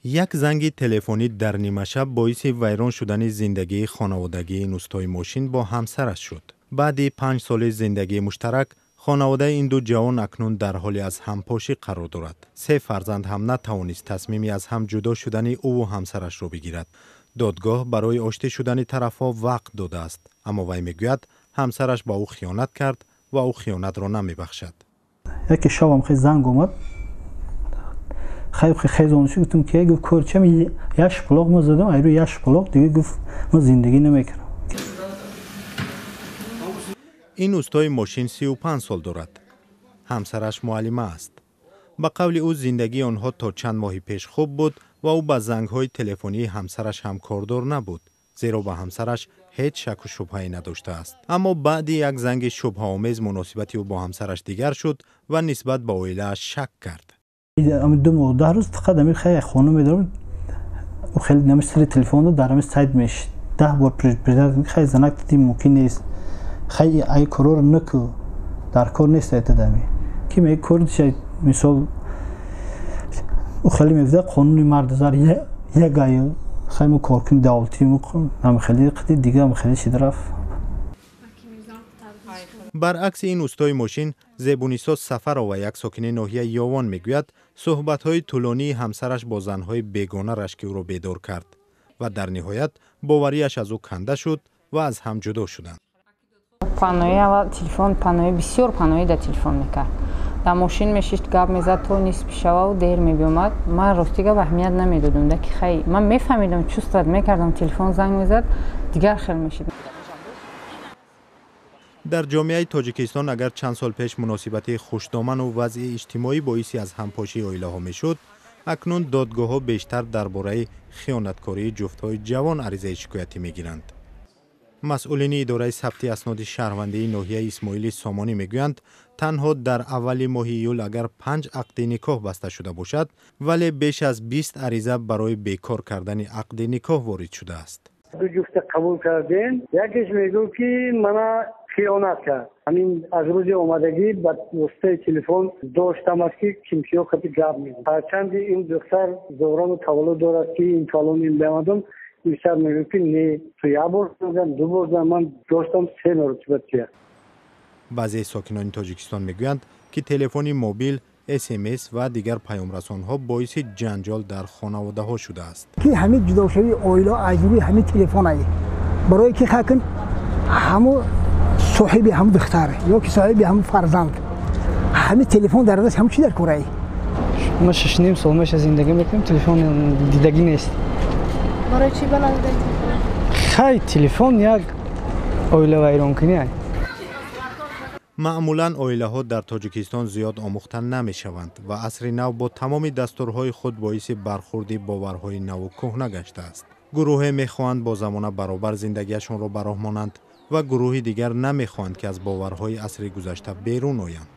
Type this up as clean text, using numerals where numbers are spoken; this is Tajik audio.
Як занги телефонӣ дар нимашаб боиси вайрон шудани зиндагии хонаводагии ин устои мошин бо ҳамсараш шуд. Баъди 5 соли зиндагии муштарак, хонаводаи ин ду ҷавон акнун дар ҳоли аз ҳампошӣ қарор дорад. Се фарзанд ҳам натавонист тасмими аз ҳам ҷудо шудани ӯву ҳамсарашро бигирад. Додгоҳ барои оштӣ шудани тарафҳо вақт додааст, аммо вай мегӯяд, ҳамсараш ба ӯ хиёнат кард ва ӯ хиёнатро намебахшад. Яке шабам хе занг омад, хезонши гуфтам, ки гуфт, корчам як шпалоқ ма задам, айру як шпалоқ дига гуфт, ма зиндагӣ намекунам. Ин устои мошин 35 сол дорад. Ҳамсараш муаллима аст. Ба қавли ӯ, зиндагии онҳо то чанд моҳи пеш хуб буд ва ӯ ба зангҳои телефонии ҳамсараш ҳам кордор набуд, зеро ба ҳамсараш ҳеҷ шаку шубҳае надоштааст. Аммо баъди як занги шубҳаомез муносибати ӯ бо ҳамсараш дигар шуд ва нисбат ба оилааш шак кард. 2 моҳ 10 рӯз фақат ами хай хона медорам, хеле нами сари телефон дар ами сайт мешид. 10 бор предупреждать, хай занак ти мумкин нест, хай ай корор наку, дар кор нест айтадами ки ме кор. Мисол, хеле мегӯяд, қонуни мард зар ягай, хай мо коркуни давлатӣ ам хеле қити дига ам хеле шид рафт. Баръакси ин устои мошин, Зебунисо Сафарова, як сокини ноҳияи Ёвон, мегӯяд, суҳбатҳои тӯлонии ҳамсараш бо занҳои бегона рашки ӯро бедор кард ва дар ниҳоят боварияш аз ӯ канда шуд ва аз ҳам ҷудо шуданд. Панои аввал телефон, панои бисёр, панои дар телефон мекард. Дар мошин мешишт, гап мезад то нисфи шававу дер мебиомад. Ман рости гап аҳамият намедодам, да ки хай ман мефаҳмидам, чувствовать мекардам, телефон занг мезад, дигар хел мешид. Дар ҷомеаи Тоҷикистон агар чанд сол пеш муносибати хушдоману вазъи иҷтимоӣ боиси аз ҳампошии оилаҳо мешуд, акнун додгоҳҳо бештар дар бораи хиёнаткории ҷуфтҳои ҷавон аризаи шикоятӣ мегиранд. Масъулини идораи сабти асноди шаҳрвандии ноҳияи Исмоили Сомонӣ мегӯянд, танҳо дар аввали моҳи июл агар панҷ ақди никоҳ баста шуда бошад, вале беш аз 20 ариза барои бекор кардани ақди никоҳ ворид шудааст. Ду ҷуфта қабул кардем. Якеш мегӯфт, ки мана хиёнат кард, ҳамин аз рӯзи омадагӣ ба воситаи телефон доштам аст, ки кимкиё қати гап мезад. Ҳарчанди ин духтар зоврану таваллуд дорад, ки ин фалон ин бемадум. Писар мегӯфт, ки не, ту як бор зан, ду бор зан, ман доштам се маротиба тия. Баъзеи сокинони Тоҷикистон мегӯянд, ки телефони мобил, СМС ва дигар паёмрасонҳо боиси ҷанҷол дар хонаводаҳо шудааст. Ки ҳамин ҷудошавии оила аз рӯи ҳамин телефонае, барое ки хакн ҳамо соҳиби ҳамн духтар ё ки соҳиби ҳамн фарзанд ҳамин телефон дар даст, ҳам чӣ дар корае? Ма 6,5 сол меша зиндагӣ мекунем, телефон дидагӣ нест. Барои чӣ ба надидаи? Хай, телефон як оила вайронкунӣ. Маъмулан оилаҳо дар Тоҷикистон зиёд омӯхта намешаванд ва асри нав бо тамоми дастурҳои худ боиси бархурди боварҳои наву кӯҳна гаштааст. Гурӯҳе мехоҳанд бо замона баробар зиндагиашонро ба роҳ монанд ва гурӯҳи дигар намехоҳанд, ки аз боварҳои асри гузашта берун оянд.